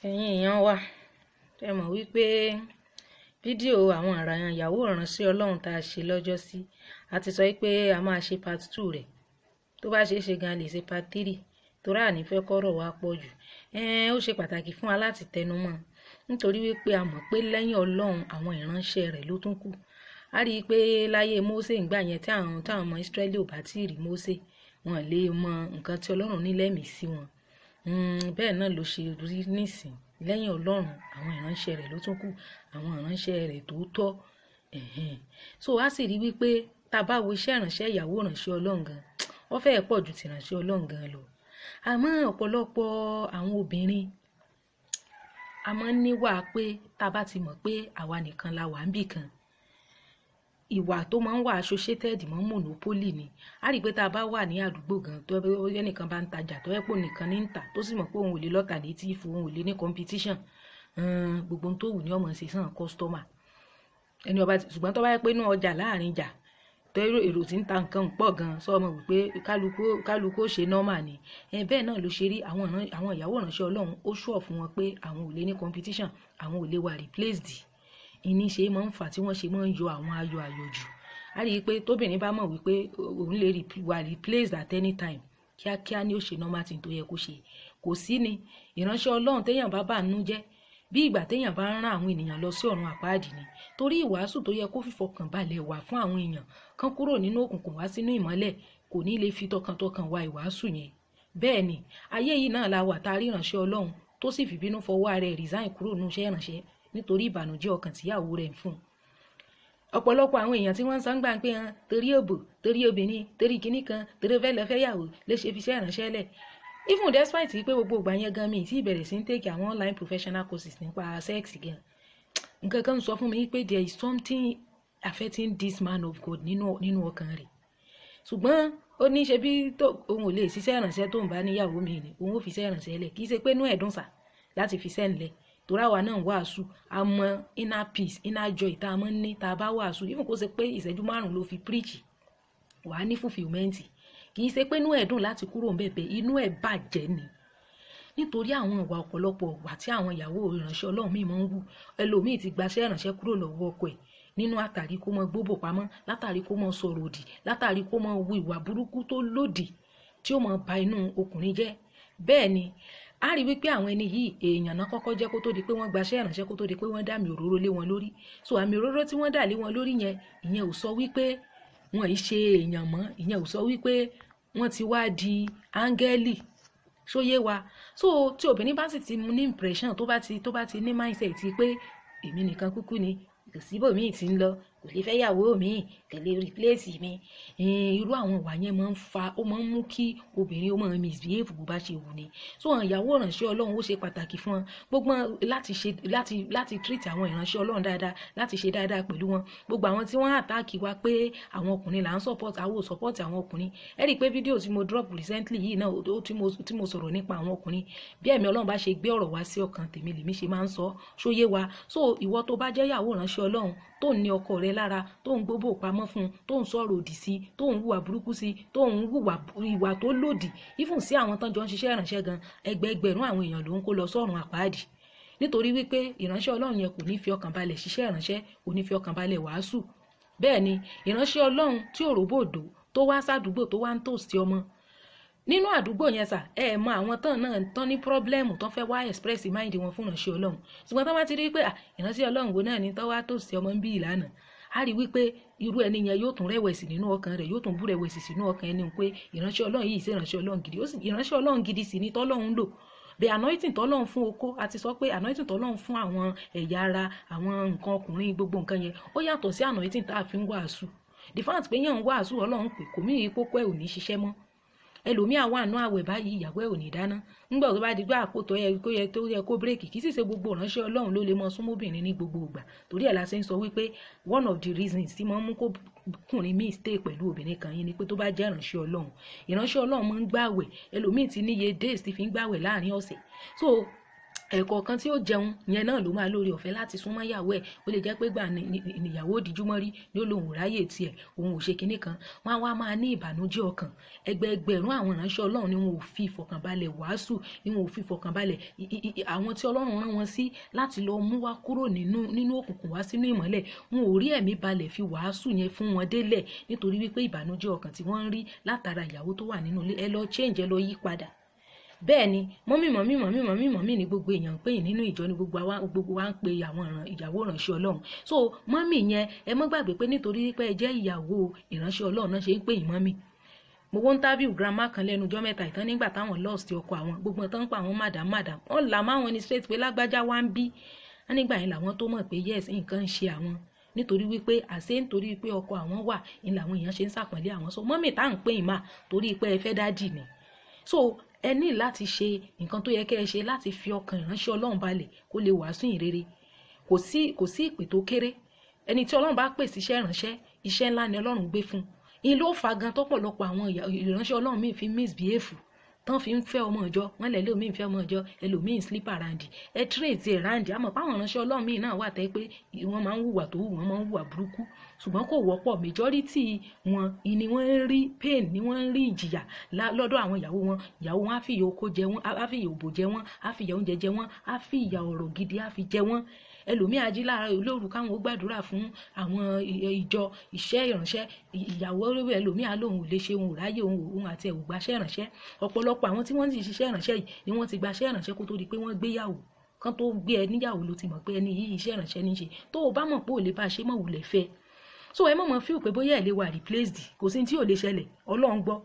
Ẹ̀yin èèyàn wa, ẹ mọ̀ wípé fídíò àwọn ìyàwó ìránṣẹ́ Ọlọ́run tá a ṣe lọ́jọ́sí, a ti sọ wípé a máa ṣe part 2 rẹ̀. Tó bá ṣe é ṣe gan, a lè ṣe part 3 torí a ní fẹ́ kọ́rọ̀ wa pọ̀ jù. Ó ṣe pàtàkì fún wa láti tẹnumọ́ nítorí wípé a mọ̀ pé lẹ́yìn Ọlọ́run àwọn ìránṣẹ́ rẹ̀ ló tún kù. A rí i pé láyé Mósè ńgbà yẹn tí àwọn ọmọ Ísírẹ́lì ò bá tíì rí Mósè, wọn lè mọ nǹkan tí Ọlọ́run ní lẹ́mìí sí wọn. Bẹ́ẹ̀ náà ló ṣe rí nísìn. Lẹ́yìn Ọlọ́run àwọn ìránṣẹ́ rẹ̀ ló tún kù, àwọn ìránṣẹ́ rẹ̀ tó tọ́. So a sì rí wípé tá a bá wo iṣẹ́ ìránṣẹ́ ìyàwó ìránṣẹ́ Ọlọ́run gan, ó fẹ́ẹ̀ pọ̀ ju ti ìránṣẹ́ Ọlọ́run gan lọ. Àmọ́ ọ̀pọ̀lọpọ̀ àwọn obìnrin a máa ń níwà pé tá a bá ti mọ̀ pé àwa nìkan la wà níbì kan, ìwà tó máa ń wà associated mọ́ monopoly ni. A rí i pé tá a bá wà ní àdúgbò gan, tó ẹnìkan bá ń tajà, tó jẹ́ pé òun nìkan ní ń tà, tó sì mọ̀ pé òun ò lè l'alternative, òun ò lè ní competition, gbogbo ohun tó wù ní ó máa ṣe sáwọn customer. Ẹni ọba, ṣùgbọ́n tó bá jẹ́ pé inú ọjà láàrin ìjà, tó èrò tí ń ta nǹkan pọ̀ gan, sọ mọ̀ wípé kálukú ó ṣe normal ni. Bẹ́ẹ̀ náà ló ṣe rí àwọn ìyàwó ìránṣẹ́ Ọlọ́run, ó sure fún wọn pé àwọn ò lè ní competition, àwọn ò lè wà replaced. Ìní ṣe máa ń fà tí wọ́n ṣe máa ń yọ àwọn ayọ̀ àyọ̀jù. A rí i pé tóbìnrin bá mọ̀ wípé òun lè wà replaced at any time, kíákíá ni ó ṣe normal thing tó yẹ kó ṣe. Kò sí ni ìránṣẹ́ Ọlọ́run téèyàn bá bà nínú jẹ́, bí ìgbà téèyàn bá ń rán àwọn ènìyàn lọ sí ọ̀run àpáàdì ni. Torí ìwàásù tó yẹ kó fìfọkàn balẹ̀ wà fún àwọn èèyàn kan kúrò nínú òkùnkùn wá sínú ìmọ́lẹ̀, kò ní lè fi tọkàntọkàn wá ìwàásù yẹn. Bẹ́ẹ̀ ni ayé yìí náà la wà tá a rí ìránṣẹ́ Ọlọ́run tó sì fìbínú fọwọ́ ara rẹ̀ resign kúrò nínú iṣẹ́ ìránṣẹ́ nítorí ìbànújẹ́ ọkàn tíyàwó rẹ̀ ń fún un. Ọ̀pọ̀lọpọ̀ àwọn èèyàn tí wọ́n ń sọ ń gbà pé hàn torí òbò, torí obìnrin, torí kinní kan, torí ó fẹ́ lọ fẹ́yàwó ló ṣe fi iṣẹ́ ìránṣẹ́ lẹ̀. Even despite pé gbogbo ìgbà yẹn gan mi tí ìbẹ̀rẹ̀ sí ń take àwọn online professional courses nípa sex gan, nǹkan kan ń sọ fún mi pé there is something affecting this man of God nínú ọkàn rẹ̀. Ṣùgbọ́n ó ní ṣe bí òun ò lè ṣiṣẹ́ ìránṣẹ́ tó ń bá níyàwó mi ni, òun ò fi iṣẹ́ ìránṣẹ́ lẹ̀. Kì í ṣe pé inú ẹ̀ dùn sà láti fi iṣẹ́ ńlẹ̀. Torí àwa náà ń wàásù, a mọ inner peace, inner joy tá a mọ̀ ní tá a bá wàásù. Even kó ṣe pé ìṣẹ́jú 5 ló fi preach, wàá ní fulfilment. Kì í ṣe pé inú ẹ̀ dùn láti kúrò ńbẹ̀ bẹ́ẹ̀, inú ẹ̀ bàjẹ́ ni. Nítorí àwọn ìwà ọ̀pọ̀lọpọ̀ ìwà tí àwọn ìyàwó ìránṣẹ́ Ọlọ́run míì máa ń wù. Ẹlòmíì ti gbaṣẹ́ ìránṣẹ́ kúrò lọ́wọ́ ọkọ ẹ̀ nínú àtàrí kó mọ gbóbò pamọ́, látàrí kó mọ sọ̀rọ̀ òdì, látàrí kó mọ wu ìwà burúkú tó lòdì tí ó mọ ba inú ọkùnrin jẹ́. Bẹ́ẹ̀ ni a rí wípé àwọn ẹni yìí èèyàn náà kọ́kọ́ jẹ́ kó tó di pé wọ́n gbaṣẹ́ ìránṣẹ́, kó tó di pé wọ́n dá àmì òróró lé wọn lórí. So àmì òróró tí wọ́n dà lé wọn lórí yẹn, ìyẹn ò sọ wípé wọn ì ṣe èèyàn mọ́, ìyẹn ò sọ wípé wọ́n ti wá di áńgẹ́lì. Ṣó yé wa? So tí obìnrin bá sì ti ní impression, tó bá ti ní mindset pé èmi nìkan kúkú ni, kò síbòmíì tí ń lọ, kò lè fẹ́yàwó mi, kò lè replace mi, irú àwọn ìwà yẹn máa ń fa, ó máa ń mú kí obìnrin ó máa misbehave bó bá ṣe wù ni. So àwọn ìyàwó ìránṣẹ́ Ọlọ́run, ó ṣe pàtàkì fún wọn gbogbo láti ṣe láti treat àwọn ìránṣẹ́ Ọlọ́run dáadáa, láti ṣe dáadáa pẹ̀lú wọn. Gbogbo àwọn tí wọ́n attack wa pé àwọn ọkùnrin là ń support, àwọn ò support àwọn ọkùnrin. Ẹ rí i pé fídíò tí mo drop recently yìí náà tí mo sọ̀rọ̀ nípa àwọn ọkùnrin, bí ẹ̀mí Ọlọ́run bá ṣe gbé ọ̀rọ̀ wá sí ọkàn tèmi lèmi ṣe máa ń sọ. Ṣó yé wa? So ìwọ tó bá jẹ́ ìyàwó ìránṣẹ́ Ọlọ́run tó ń ní ọkọ rẹ lára, tó ń gbóbò pamọ́ fún un, tó ń sọ̀rọ̀ òdì sí, tó ń hùwà burúkú sí, tó ń hùwà ìwà tó lòdì even sí àwọn tán jọ ń ṣiṣẹ́ ìránṣẹ́ gan, ẹgbẹẹgbẹ̀rún àwọn èèyàn ló ń kó lọ sọ́run àpáàdì. Nítorí wípé ìránṣẹ́ Ọlọ́run yẹn kò ní fi ọkàn balẹ̀ ṣiṣẹ́ ìránṣẹ́, kò ní fi ọkàn balẹ̀ wàásù. Bẹ́ẹ̀ ni ìránṣẹ́ Ọlọ́run tí ò róbòdò tó wá sádùúgbò, tó wá ń tòsí ọmọ nínú àdúgbò yẹn sà, ẹ mọ àwọn tán náà tán ní problem, tán fẹ́ wá express mind wọn fún ìránṣẹ́ Ọlọ́run. Ṣùgbọ́n tán bá ti rí pé ìránṣẹ́ Ọlọ́run wo náà ni tán wá tòsí ọmọ ń bí ìlànà, a rí wípé irú ẹni yẹn yóò tún rẹ̀wẹ̀sì nínú ọkàn rẹ̀, yóò tún bú rẹ̀wẹ̀sì sínú ọkàn ẹni pé ìránṣẹ́ Ọlọ́run yìí ṣe ìránṣẹ́ Ọlọ́run gidi. Ó sì ìránṣẹ́ Ọlọ́run gidi sì ni tọ́lọ́run lò. The anointing tọ́lọ́run fún okó, a ti sọ pé anointing tọ́lọ́run fún àwọn ẹ̀yà ara, àwọn nǹkan ọkùnrin, gbogbo nǹkan yẹn, ó yàtọ̀ sí anointing tá a fi ń wàásù. The fact pé yẹn ń wàásù, Ọlọ́run pé kò mí ìkókó ẹ̀ ò ní ṣiṣẹ́ mọ́. Ẹlòmíà wà nú àwẹ̀ báyìí, ìyàwó ẹ̀ ò ní dáná ńgbà tó bá di gbá àpò tó yẹ kó break. Kì í sì ṣe gbogbo ìránṣẹ́ Ọlọ́run ló lè mọ súnmọ́bìnrin ní gbogbo ìgbà. Torí ẹ̀ la ṣe ń sọ wípé one of the reasons tí máa ń mú kó kùnrin míì stay pẹ̀lú obìnrin kan yìí ni pé tó bá jẹ́ ìránṣẹ́ Ọlọ́run, ìránṣẹ́ Ọlọ́run máa ń gbàwẹ̀. Ẹlòmíì ti níye days tí fi ń gbàwẹ̀ láàrin ọ̀sẹ̀. So Ẹ̀kọ̀ọ̀kan tí ó jẹun yẹn náà ló máa lórí ọ̀fẹ́ láti súnmọ́ ìyàwó ẹ̀. Ó lè jẹ́ pé gbà níyàwó òdìjúmọ́ rí ní ó lóun ráyè tiẹ̀, òun ò ṣe kinní kan. Wọ́n á wá máa ní ìbànújẹ́ ọkàn. Ẹgbẹẹgbẹ̀rún àwọn ìránṣẹ́ Ọlọ́run ni wọn ò fi ìfọ̀kànbalẹ̀ wàásù, ni wọn ò fi ìfọ̀kànbalẹ̀ àwọn tí Ọlọ́run rán wọn sí láti lọ mú wá kúrò nínú òkùnkùn wá sínú ìmọ́lẹ̀. Wọn ò rí ẹ̀mí balẹ̀ fi wàásù yẹn fún wọn délẹ̀ nítorí wípé ìbànújẹ́ ọkàn tí wọ́n ń rí látara ìyàwó tó wà nínú ilé. Ẹ lọ change, ẹ lọ yí padà. Bẹ́ẹ̀ ni mọ́mì mọ́mì mọ́mì mọ́mì mọ́mì ni gbogbo èèyàn ń pè nínú ìjọ, ni gbogbo wa ń pe àwọn ìyàwó ìránṣẹ́ Ọlọ́run. So mọ́mì yẹn, ẹ mọ́ gbàgbé pé nítorí pé ẹ jẹ́ ìyàwó ìránṣẹ́ Ọlọ́run náà ṣe ń pè yín mọ́mì. Mo wọ́n interview grandma kan lẹ́nu ọjọ́ mẹ́ta ìtàn nígbà táwọn lost ọkọ àwọn, gbogbo tán ń pa àwọn madam madam, wọ́n là máwọn ní straight pé lágbájá wá ń bí. Wọ́n nígbà yẹn làwọn tó mọ̀ pé yes, nǹkan ń ṣe àwọn, nítorí wípé àṣé nítorí pé ọkọ àwọn wà ní làwọn èèyàn ṣe ń ṣàpọ́nlé àwọn. So mọ́mì tá à ń pè yín mà torí pé ẹ fẹ́ dádì ni. So ẹ ní láti ṣe nǹkan tó yẹ kẹ́ ẹ ṣe láti fi ọkàn ìránṣẹ́ Ọlọ́run balẹ̀ kó lè wàásù ìrere. Kò sí ìpè tó kéré. Ẹni tí Ọlọ́run bá pè sí iṣẹ́ ìránṣẹ́, iṣẹ́ ńlá ni Ọlọ́run gbé fún un. Ìyẹn ló fa gan tọ́pọ̀lọpọ̀ àwọn ìránṣẹ́ Ọlọ́run míì fi misbehave, tán fi ń fẹ́ ọmọ ìjọ, wọ́n lẹ̀ lómi ń fẹ́ ọmọ ìjọ, ẹlòmíì ń sleep around, ẹ trace ẹ̀ round. Àmọ́ páwọn ìránṣẹ́ Ọlọ́run míì náà wà tẹ́ pé wọ́n máa ń hùwà tó hù, wọ́n máa ń hùwà burúkú, ṣùgbọ́n kò wọ́pọ̀. Majority wọn ni wọ́n ń rí pain, ni wọ́n ń rí ìjìyà lọ́dọ̀ àwọn ìyàwó wọn. Ìyàwó wọn á fi ìyà oko jẹ wọ́n, á fi ìyà òbò jẹ wọ́n, á fi ìyà oúnjẹ jẹ wọ́n, á fi ìyà ọ̀rọ̀ gidi á fi jẹ wọ́n. Ẹlòmíì ají láàárọ̀ lóru káwọn ó gbàdúrà fún àwọn ìjọ iṣẹ́ ìránṣẹ́, ìyàwó ẹlòmíì á lóun ò lè ṣe, òun ò ráyè, òun àti ẹ̀ ò gbaṣẹ́ ìránṣẹ́. Ọ̀pọ̀lọpọ̀ àwọn tí wọ́n ti ṣiṣẹ́ ìránṣẹ́ yìí ni wọ́n ti gbaṣẹ́ ìránṣẹ́ kó tó di pé wọ́n gbéyàwó. Kán tó gbé ẹ níyàwó ló ti mọ̀ pé ẹni yìí iṣẹ́ ìránṣẹ́ ní í ṣe. Tó o bá mọ̀ pé ò lè bá a ṣe, mọ̀ wulẹ̀ fẹ́. So ẹ mọ̀ mọ̀ feel pé bóyá ẹ lè wà replaced, kò sí ní tí ò lè ṣẹlẹ̀. Ọlọ́run gbọ́,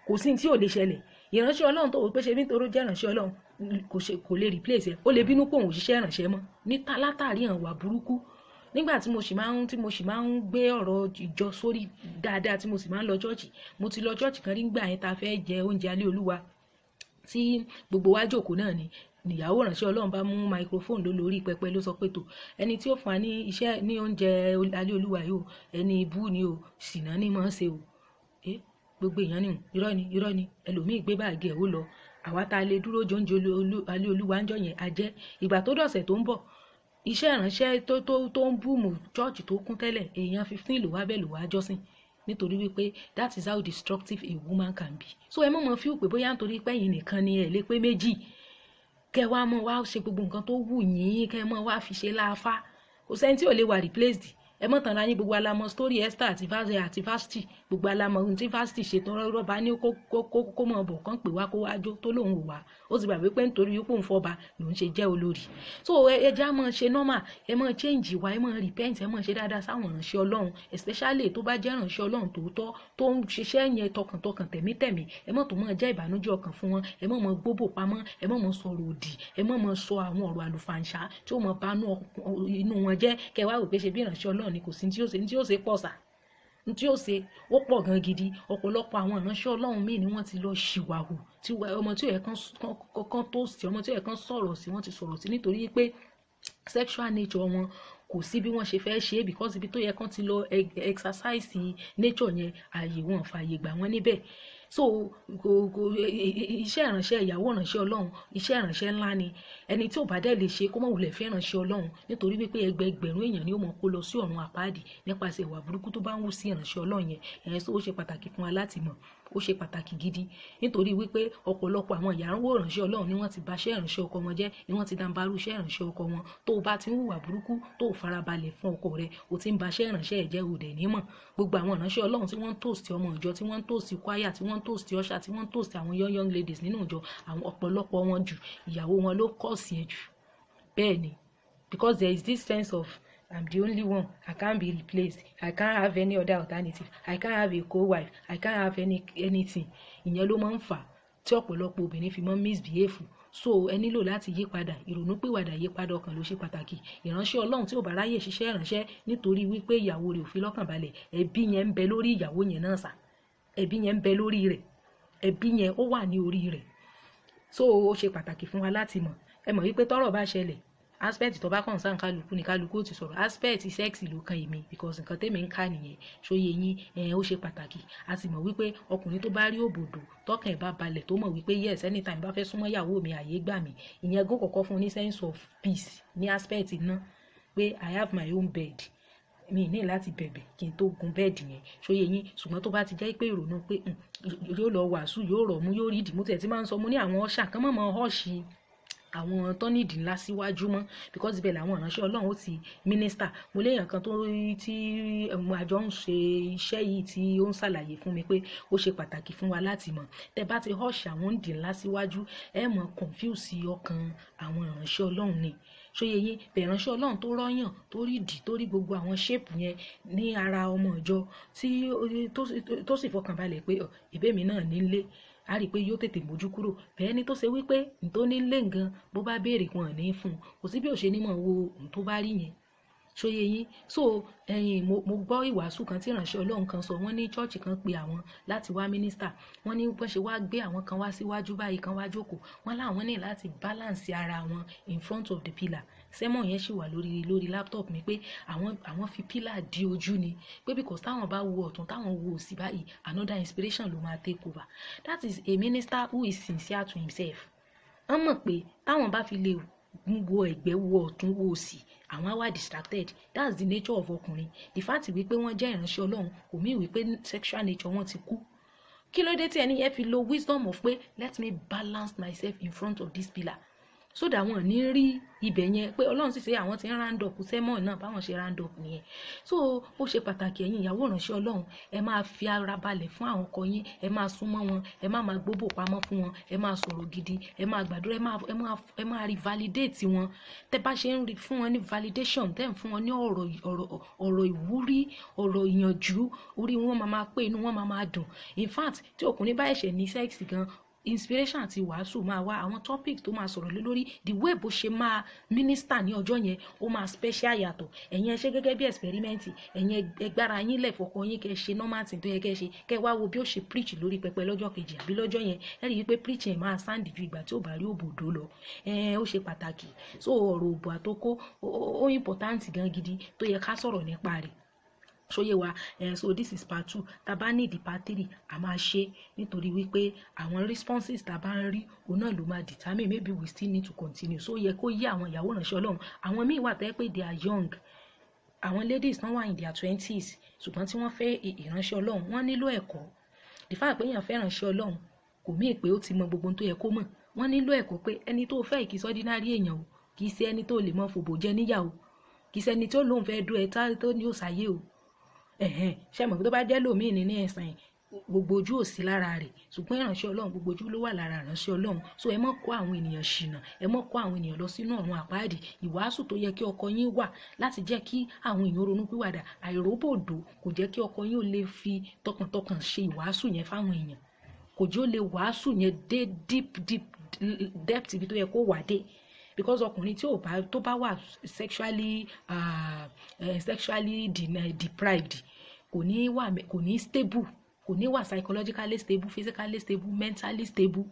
kò sí ní tí ò lè ṣẹlẹ̀. Ìránṣẹ́ Ọlọ́run tó wò pé ṣe bí nítorí ó jẹ́ ìránṣẹ́ Ọlọ́run kò lè replace ẹ, ó lè bínú pé òun ò ṣiṣẹ́ ìránṣẹ́ mọ́ níta látàrí ìwà burúkú. Nígbà tí mo sì máa ń gbé ọ̀rọ̀ ìjọ sórí dáadáa, tí mo sì máa ń lọ chọ́ọ̀chì, mo ti lọ chọ́ọ̀chì kan rí nígbà yẹn tá a fẹ́ jẹ oúnjẹ alẹ́ Olúwa tí gbogbo wa jókòó náà ni ìyàwó ìránṣẹ́ Ọlọ́run bá mú microphone ló lórí pẹpẹ ló sọ pé tó ẹni tí ó fún wa ní iṣẹ́ ní oúnjẹ alẹ́ Olúwa yìí o, ẹni ibú ni o, ṣìnà ni mọ̀ ń ṣe o. Gbogbo èèyàn ni irọ́ ni, irọ́ ni. Ẹlòmíì gbé báàgì ẹ̀ ó lọ. Àwa tá a lè dúró jẹ oúnjẹ alẹ́ Olúwa ń jọ yẹn a jẹ́. Ìgbà tó dọ̀sẹ̀ tó ń bọ̀, iṣẹ́ ìránṣẹ́ tó ń búùmù chọ́ọ̀chì tó kún tẹ́lẹ̀, èèyàn 15 ló wá bẹ́ẹ̀ ló wá jọ́sìn. Nítorí wípé that is how destructive a woman can be. So ẹ mọ̀ mọ̀ feel pé bóyá nítorí pé ẹ̀yin nìkan ni ẹ̀ lè pé méjì, kẹ́ wá mọ̀ wá ṣe gbogbo nǹkan tó wù yín, kẹ́ mọ̀ wá fi ṣe lááfá. Kò sẹ́ni tí ò lè wà replaced. Ẹ mọ̀ tàn ra yín, gbogbo alamọ story Esther àti Vashti, gbogbo alamọ ohun tí Vashti ṣe tán rọ́bà ní kó mọ̀ bọ̀ kán pè wá kó wá jó tó lóun ò wá. Ó ti gbàgbé pé nítorí wípé òun fọba lòun ṣe jẹ́ olórí. So ẹ jẹ́ á mọ̀ ṣe normal, ẹ mọ̀ change wa, ẹ mọ̀ repent, ẹ mọ̀ ṣe dáadáa sáwọn ìránṣẹ́ Ọlọ́run, especially tó bá jẹ́ ìránṣẹ́ Ọlọ́run tòótọ́ tó ń ṣiṣẹ́ yẹn tọkàntọkàn tẹ̀mítẹ̀mí. Ẹ mọ̀ tó mọ̀ jẹ́ ìbànújẹ́ ọkàn fún wọn, ẹ mọ̀ mọ̀ gbóbò pamọ́, ẹ mọ̀ mọ̀ sọ̀rọ̀ òdì, ẹ mọ̀ mọ̀ sọ àwọn ọ̀rọ̀ àlùfàǹṣá tí ó mọ̀ banú inú wọn jẹ́. Kẹ́ wá rò pé ṣe bí ìránṣẹ́ Ọlọ́run ni, kò sí ní tí ó ṣe, ní tí ó ṣe pọ̀ sà, ní tí ó ṣe ó pọ̀ gan gidi. Ọ̀pọ̀lọpọ̀ àwọn ìránṣẹ́ Ọlọ́run míì ni wọ́n ti lọ ṣìwàhù, tí ọmọ tí ó yẹ kán tó sí, ọmọ tí ó yẹ kán sọ̀rọ̀ sí, wọ́n ti sọ̀rọ̀ sí nítorí pé sexual nature wọn kò sí bí wọ́n ṣe fẹ́ ṣe, because ibi tó yẹ kán ti lọ exercise nature yẹn, ààyè wọn fààyè gbà wọ́n níbẹ̀. So kò iṣẹ́ ìránṣẹ́ ìyàwó ìránṣẹ́ Ọlọ́run, iṣẹ́ ìránṣẹ́ ńlá ni. Ẹni tí ò bá dẹ̀ lè ṣe kó má wulẹ̀ fẹ́ ìránṣẹ́ Ọlọ́run, nítorí wípé ẹgbẹẹgbẹ̀rún èèyàn ni ó mọ̀ kó lọ sí ọ̀run àpáàdì nípasẹ̀ ìwà burúkú tó bá ń wù sí ìránṣẹ́ Ọlọ́run yẹn. Ẹ̀yẹn so ó ṣe pàtàkì fún wa láti mọ̀, ó ṣe pàtàkì gidi, nítorí wípé ọ̀pọ̀lọpọ̀ àwọn ìyàwó ìránṣẹ́ Ọlọ́run ni wọ́n ti baṣẹ́ ìránṣẹ́ ọkọ wọn jẹ́, ni wọ́n ti dàǹbarú iṣẹ́ ìránṣẹ́ ọkọ wọn. Tó o bá ti ń hùwà burúkú, tó o farabalẹ̀ fún ọkọ rẹ, o ti ń baṣẹ́ ìránṣẹ́ ẹ̀ jẹ́, o dẹ̀ ní mọ̀. Gbogbo àwọn ìránṣẹ́ Ọlọ́run tí wọ́n ń toast ọmọ ìjọ, tí wọ́n ń toast choir, tí wọ́n ń toast usher, tí wọ́n ń toast àwọn young young ladies nínú ìjọ, àwọn ọ̀pọ̀lọpọ̀ wọn jù, ìyàwó wọn ló kọ̀ sí ẹ jù. Bẹ́ẹ̀ ni, because there is this sense of I'm the only one, I can't be replaced, I can't have any other alternative, I can't have a co-wife, I can't have anything. Ìyẹn ló máa ń fà tí ọ̀pọ̀lọpọ̀ obìnrin fi máa ń misbehave. So ẹ nílò láti yí padà, ìrònúpìwàdà, yípadà ọkàn ló ṣe pàtàkì. Ìránṣẹ́ Ọlọ́run tí ò bá ráyè ṣiṣẹ́ ìránṣẹ́ nítorí wípé ìyàwó rẹ̀ ò fi lọ́kàn balẹ̀, ẹ̀bi yẹn ń bẹ lórí ìyàwó yẹn náà sà, ẹ̀bi yẹn ń bẹ lórí rẹ̀, ẹ̀bi yẹn ó wà ní orí rẹ̀. So ó ṣe pàtàkì fún wa láti mọ̀. Ẹ mọ̀ wípé tọ́rọ̀ bá ṣẹlẹ̀, Aspect tó bá concern kálukú ni kálukú ó ti sọ̀rọ̀. Aspect sex ló kan èmi, because nǹkan tèmi ń kà nìyẹn. Ṣóyè yín? Ó ṣe pàtàkì. A sì mọ̀ wípé ọkùnrin tó bá rí òbòdó, tọkàn ẹ̀ bá balẹ̀, tó mọ̀ wípé yes, anytime bá fẹ́ súnmọ́ ìyàwó mi, àyè gbà mí, ìyẹn gò kọ́kọ́ fún ní sense of peace ní aspect náà pé I have my own bed, mi ní láti bẹ̀bẹ̀ kí n tó gun bed yẹn. Ṣóyè yín? Ṣùgbọ́n tó bá ti jẹ́ pé ìrònú pé yóò lọ wàásù, yóò rọ̀ mú, yóò rí ìdí mú, tẹ̀ tí máa ń sọ mo ní àwọn usher kan mọ̀ mọ́ usher àwọn tó ní ìdí ńlá síwájú mọ́, because ibẹ̀ làwọn ìránṣẹ́ Ọlọ́run ó ti minister. Mo léèyàn kan tó tí àjọ ń ṣe iṣẹ́ yìí tí ó ń ṣàlàyé fún mi pé ó ṣe pàtàkì fún wa láti mọ̀, tẹ́ bá ti usher àwọn ìdí ńlá síwájú, ẹ mọ̀ confuse ọkàn àwọn ìránṣẹ́ Ọlọ́run ni. Ṣóyè yín? Bẹ̀ ìránṣẹ́ Ọlọ́run tó rọ́yàn, tó rí ìdí, tó rí gbogbo àwọn shape yẹn ní ara ọmọ ìjọ, tí tó sì fọkànbalẹ̀ pé ìbé mi náà nílé, a rí i pé yóò tètè mójú kúrò. Bẹ́ẹ̀ ni tó ṣe wípé n tó nílé nǹkan, bó bá béèrè, wọn ní fún un, kò sí bí ò ṣe ní mọ̀ wo ohun tó bá rí yẹn. Ṣóyè yín? So ẹ̀yin, mo gbọ́ ìwàásù kan tí ìránṣẹ́ Ọlọ́run kan sọ. Wọ́n ní church kan pe àwọn láti wá minister. Wọ́n ní bọ́n ṣe wá gbé àwọn kan wá síwájú báyìí, kan wá jókòó, wọ́n láwọn ní láti balance ara wọn in front of the pillar. Sermon yẹn ṣì wà lórí laptop mi, pé àwọn fi pillar di ojú ni, pé because táwọn bá wo ọ̀tún, táwọn wo òsì báyìí, another inspiration ló máa take over. That is a minister who is sincere to himself. Wọ́n mọ̀ pé táwọn bá fi lè wo ẹ̀gbẹ́, wo ọ̀tún, wo òsì, àwọn á wà distracted. That's the nature of ọkùnrin. The fact wípé wọ́n jẹ́ ìránṣẹ́ Ọlọ́run kò mí wípé sexual nature wọn ti kú. Kí ló dé tí ẹni yẹn fi lo wisdom of pé let me balance myself in front of this pillar, so that wọn ní rí ibẹ̀ yẹn, pé Ọlọ́run sì ṣe àwọn tí ń round up sermon náà, báwọn ṣe round up nìyẹn. So ó ṣe pàtàkì, ẹ̀yin ìyàwó ìránṣẹ́ Ọlọ́run, ẹ máa fi ara balẹ̀ fún àwọn ọkọ yín, ẹ máa súnmọ́ wọn, ẹ má máa gbóbò pamọ́ fún wọn, ẹ máa sọ̀rọ̀ gidi, ẹ máa gbàdúrà, ẹ máa rí validate wọn. Tẹ bá ṣe ń rí fún wọn ní validation, tẹ́ ń fún wọn ní ọ̀rọ̀ ìwúrí, ọ̀rọ̀ ìyànjú, orí wọn máa máa pé, inú wọn máa máa dùn. In fact, tí ọkùnrin bá ẹ̀ṣẹ̀ ní sex gan, inspiration àti wàásù máa wá, àwọn topic tó máa sọ̀rọ̀ lé lórí, the way bó ṣe máa minister ní ọjọ́ yẹn, ó máa special yàtọ̀. Ẹ̀yin ẹ ṣe gẹ́gẹ́ bí experiment. Ẹ̀yin ẹ gbára yín lẹ̀ fọkọ yín, kẹ́ ṣe normal thing tó yẹ kẹ́ ṣe, kẹ́ wá wo bí ó ṣe preach lórí pẹpẹ lọ́jọ́ kejì àbí lọ́jọ́ yẹn. Ẹ rí i pé preach yẹn máa sound ju ìgbà tí ò bá rí òbòdó lọ. Ẹ ó ṣe pàtàkì. So ọ̀rọ̀ òbò àtokó, ó important gan gidi tó yẹ ká sọ̀rọ̀ nípa rẹ̀. Ṣóyè wa? So this is part two. Tá bá ní ìdí part three, a máa ṣe, nítorí wípé àwọn responses tá bá ń rí, òun náà ló máa determine maybe we still need to continue. So yẹ kó yé àwọn ìyàwó ìránṣẹ́ Ọlọ́run. Àwọn míì wà tẹ́ pé they are young, àwọn ladies náà wà in their 20s, ṣùgbọ́n tí wọ́n fẹ́ ìránṣẹ́ Ọlọ́run, wọ́n nílò ẹ̀kọ́. The fact pé èèyàn fẹ́ ìránṣẹ́ Ọlọ́run kò mí pé ó ti mọ gbogbo ohun tó yẹ kó mọ̀. Wọ́n nílò ẹ̀kọ́ pé ẹni tó fẹ́ kì í ordinary èèyàn o, kì í ṣe ẹni tó lè mọ fòbò jẹ níyà o, kì í ṣe ẹni tó lóun fẹ́ dún ẹ tó ní òṣàyé o. Ẹ̀hẹ́n, ṣe mọ̀ pé tó bá jẹ́ lòmíì ní ẹ̀sìn, gbogbo ojú ò sí lára rẹ̀, ṣùgbọ́n ìránṣẹ́ Ọlọ́run, gbogbo ojú ló wà lára ìránṣẹ́ Ọlọ́run. So ẹ má kó àwọn ènìyàn ṣìnà, ẹ má kó àwọn ènìyàn lọ sínú ọ̀run àpáàdì. Ìwàásù tó yẹ kí ọkọ yín wà láti jẹ́ kí àwọn èèyàn ronú pìwàdà, àìróbòdò kò jẹ́ kí ọkọ yín ó lè fi tọkàntọkàn ṣe ìwàásù yẹn fáwọn èèyàn, kò jẹ́ ó lè wàásù yẹn dé deep deep depth ibi tó yẹ kó wà dé, because ọkùnrin tí ò bá tó bá wà sexually deprived, kò ní wà, kò ní stable, kò ní wà psychologically stable, physically stable, mentally stable,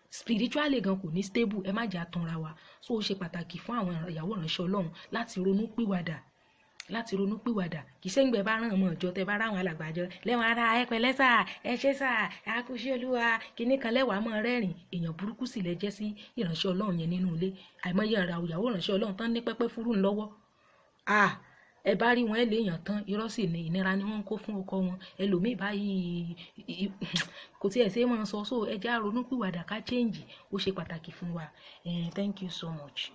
spiritually gan kò ní stable. Ẹ má jẹ́ àtànra wa. So ó ṣe pàtàkì fún àwọn ìyàwó ìránṣẹ́ Ọlọ́run láti ronú pìwàdà, láti ronú pìwàdà. Kì í ṣe ń gbẹ bá ràn ọmọ ìjọ, tẹ bá ráwọn alàgbàjọ lẹ́wọ̀n ara, ẹ pẹ̀lẹ́ sà, ẹ ṣé sà, ẹ kú sí Olúwa kíní kan, lẹ́wàá mọ́ rẹ́rìn, èèyàn burúkú sì lẹ jẹ́ sí ìránṣẹ́ Ọlọ́run yẹn nínú ilé. Àìmọye ìyàwó ìránṣẹ́ Ọlọ́run tán ní pẹ́pẹ́ fúrú ńlọ́wọ́. Ah, ẹ bá rí wọn, ẹ léèyàn tán, irọ́ sì ni, ìnira ni wọ́n ń kó fún ọkọ wọn. Ẹlòmíì báyìí kò tiẹ̀ ṣe é máa sọ. So ẹ jẹ́ á ronú pìwàdà, ká change, ó ṣe pàtàkì fún wa. Thank you so much.